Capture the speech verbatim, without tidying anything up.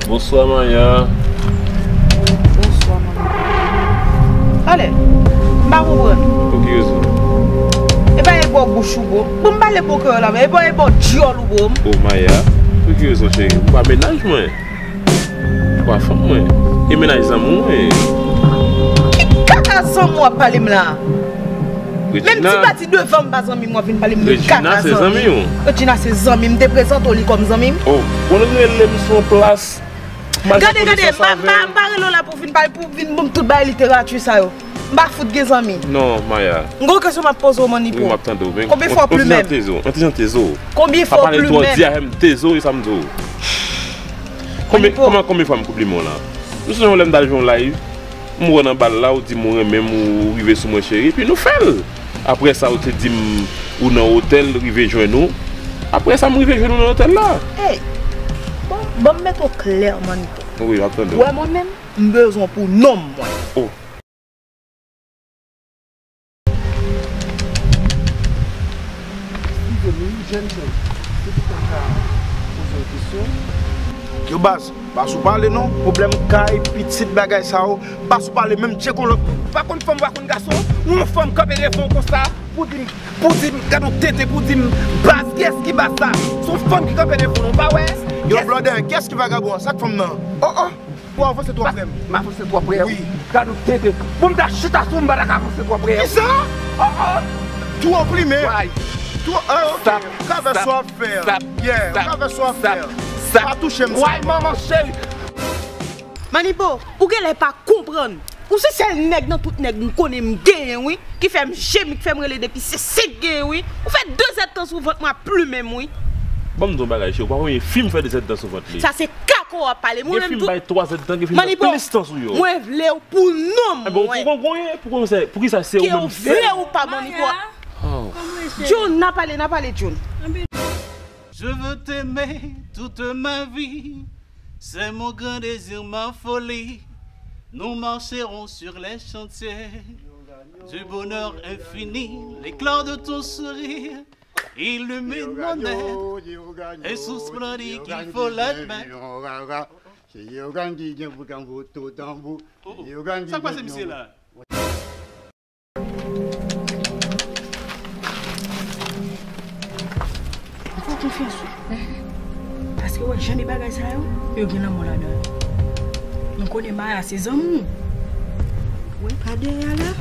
Bonswa, Maya. Bonswa, manmi. Ale, m pa konprann. Pou ki rezon? E pa e bò bouch ou, bro. Bon, m pale bò kè w la, men e pa e bò dyòl ou, bro. O, Maya, pou ki rezon, cheri? Ou pa mennaj mwen. Ou pa fanm mwen. E mennaj zanmi w mwen. Ki kaka zanmi w ap pale m la? Menm ti pati devan m pa zanmi m, w ap vin pale m de kaka zanmi. Regina se zanmi w? Regina se zanmi m, m te prezante w li kòm zanmi m. O, konnen rele m sou yon plas. Gade, gade, m pa, m pa, m pa rele w la pou vin pale, pou vin ban m tout bagay literati sa yo. M pa fout gen zanmi. Non, Maya. M gon kesyon m ap poze w, Mannipo. Wi, m ap tande w, men. Konbyen fwa w plimen m? Yon ti jan tezo, yon ti jan tezo. Konbyen fwa w plimen m? Pa pale twò di a, m tezo, e sa m di w. Konbyen, kòman, konbyen fwa m plimen w la? M sonje yon lè m t al jwe yon live, m wè w nan bal la, ou di m ou renmen m, ou rive sou mwen, cheri, epi nou fè l. Apre sa, ou te di m ou nan otèl, rive jwenn ou. Apre sa, m rive jwenn ou nan otèl la. Ey! Bon, ban m mete w klè, Mannipo. Wi, m ap tande w. Ou wè mwen menm, m bezwen w pou nonm mwen. O. Eskize m, wi, jèn, jèn. Se pou mwen ka poze yon kesyon. Yo, baz, baz ou pale non, pwoblèm kay, pitit, bagay sa yo. Baz ou pale menm djeko lòt moun. Pa konn fanm, pa konn gason. Ou yon fanm kanpe devan w konsa, pou di m, pou di m, gad yon tete, pou di m, baz, kiyès ki baz la? Se yon fanm ki kanpe devan w, ou pa wè? Yo, blòdè, kiyès ki vagabon an? Sa k fanm nan? O, o. Ou avanse twò prè m. M avanse twò prè. Wi. Gad yon tete. Bon, m ta chita sou ou, m pa ta ka avanse twò prè. Kisa? O, o. Twò plimen. Way. Twò, ah, ok. Ou ka fè sa w ap fè. Yeah, ou ka fè sa w ap fè. Pa touche m. Way, manman cheri. Mannipo, ou genlè pa konprann. Ou se sèl nèg nan tout nèg m konnen m genyen, wi, ki fè m jemi, ki fè m rele depi se senk genyen, wi. Ou fè de zèdtan sou vant mwen ap plimen m, wi. Ban m di w yon bagay, cheri, ou pa konn fi m fè de zèdtan sou vant li. Sa se kaka w ap pale. Mwen menm tou. Gen fi m bay twa zèdtan, gen fi m bay plis tan sou yo. Mwen vle w pou nonm mwen. Ebyen, ou konn konn, pou konn se, poukisa se ou menm sèl? Ke w vle ou pa, Mannipo. Oh. John, n a pale, n a pale, John. Je veux t'aimer toute ma vie, c'est mon grand désir, ma folie. Nous marcherons sur les chantiers du bonheur infini. L'éclat de ton sourire illumine mon être. Et sous splendide qu'il faut l'admettre. Oh, oh. Sa k pase misye la? M fè w konfyans, wi. Paske w wè jan de bagay sa yo, yo gen lanmò ladan yo. M konnen Maya se zanmi w. Wi, pa dèyè la.